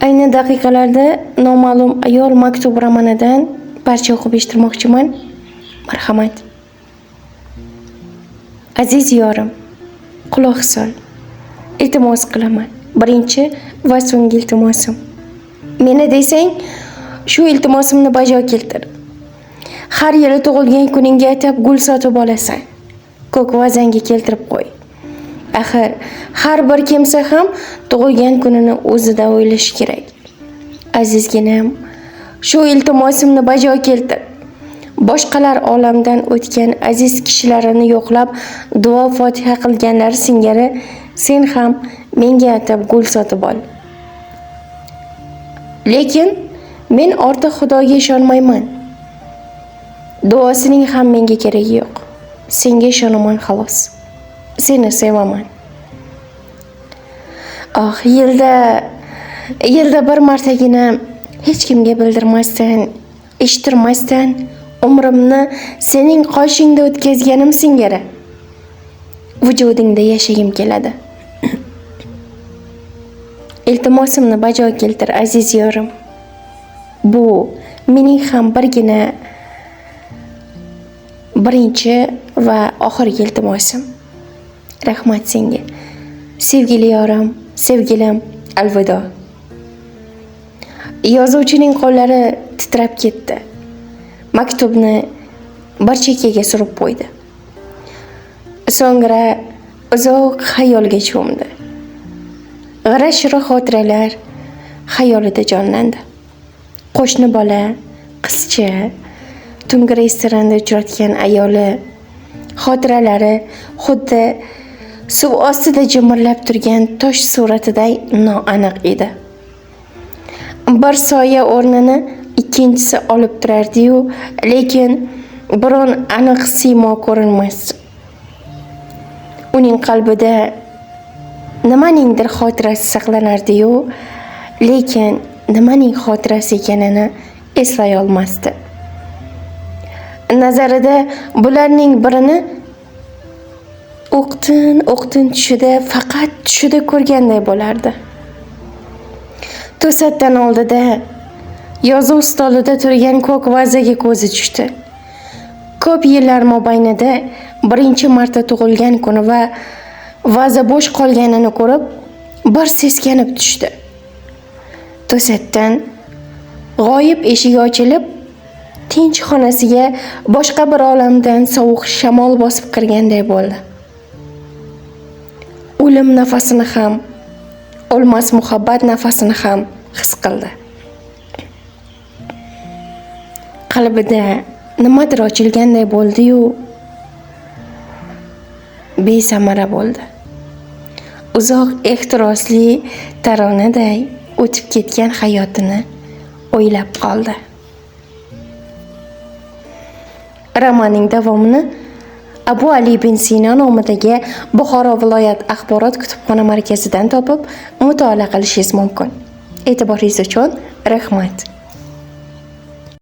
Ayni daqiqalarda Noma'lum ayol maktub romanidan parcha o'qib eshittirmoqchiman. Marhamat. Aziz yorim, quloq sol. Iltimos qilaman. Birinchi va so'nggi iltimosim. Meni desang, shu iltimosimni bajo keltir. Har yili tug'ilgan kuningga atab gul sotib olasan. Ko'k vazanga keltirib qo'y. Axir, har bir kimsa ham tug'ilgan kunini o'zida o'ylashi kerak. Azizginam, shu iltimosimni bajo keltir. Boshqalar olamdan o'tgan aziz kishilarini yo'qlab duo fotiha qilganlari singari sen ham menga atab gul sotib ol. Lekin men ortiq Xudoga ishonmayman. Duosining ham menga keragi yo'q. Senga ishonaman xolos. Seni sevaman. Oh, yilda bir martagina hech kimga bildirmasdan, eshittirmasdan umrimni sening qoshingda o'tkazganim singari vujudingda yashagim keladi. Iltimosimni bajo keltir, aziz yorim. Bu mening ham birgina birinchi va oxirgi iltimosim. Rahmat senga. Sevgili yorim, sevgilim, alvido. Yozuvchining qo'llari titrab ketdi. Maktubni bir chekkaga surib qo'ydi. So'ngra uzoq xayolga cho'mdi. G'ira-shira xotiralar xayolida jonlandi. Qo'shni bola, qizcha, tungi restoranda uchratgan ayoli xotiralari xuddi suv ostida jimirlab turgan tosh suratiday noaniq edi. Bir soya o'rnini ikkinchisi olib turardi-yu, lekin biron aniq siymo ko'rinmasdi. Uning qalbida nimaningdir xotirasi saqlanardi-yu, lekin nimaning xotirasi ekanini eslay olmasdi. Nazarida bularning birini o'qtin-o'qtin tushida, faqat tushida ko'rganday bo'lardi. To'satdan oldida yozuv stolida turgan ko'k vazaga ko'zi tushdi. Ko'p yillar mobaynida birinchi marta tug'ilgan kuni va vaza bo'sh qolganini ko'rib, bir seskanib tushdi. To'satdan g'oyib eshigi ochilib, tinch xonasiga boshqa bir olamdan sovuq shamol bosib kirganday bo'ldi. O'lim nafasini ham, o'lmas muhabbat nafasini ham his qildi. Qalbida nimadir ochilganday bo'ldi-yu, besamara bo'ldi. Uzoq ehtirosli taronaday o'tib ketgan hayotini o'ylab qoldi. Romanning davomini Abu Ali ibn Sino nomidagi Buxoro viloyat axborot kutubxona markazidan topib mutolaa qilishingiz mumkin. E'tiboringiz uchun rahmat.